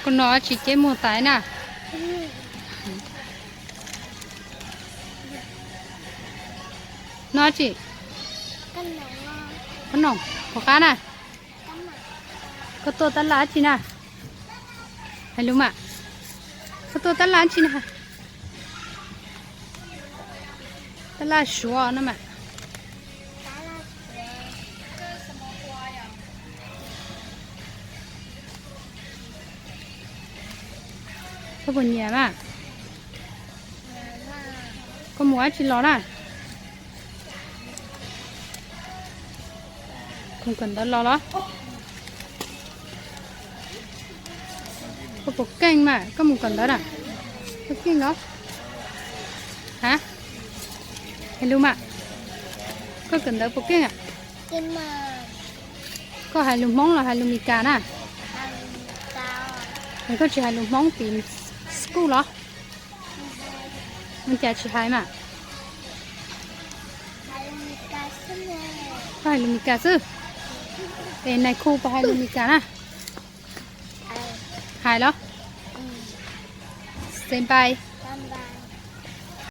Koj noj dab tsi ces muag tais na? Noj dab tsi? Koj noj, puas qab na? Koj tuaj tab laj dab tsi na? Hais lus mas. Koj tuaj tab laj dab tsi na? Tab laj suav no mas. Koj puas nyiam mas? Koj mus dab tsi los na? Mus kawm ntawv los los? Koj puas keej mas koj mus kawm ntawv na? Koj keej os? Ha? Hais lus mas. Koj kawm ntawv puas keej a? Koj hais lus Hmoob los hais lus Meskas na? Es koj tsis hais lus Hmoob tim school los? Ua cas tsis hais mas? Koj hais lus Meskas xwb. Es nais khu puas hais lus Meskas na? Hais los? Senpai.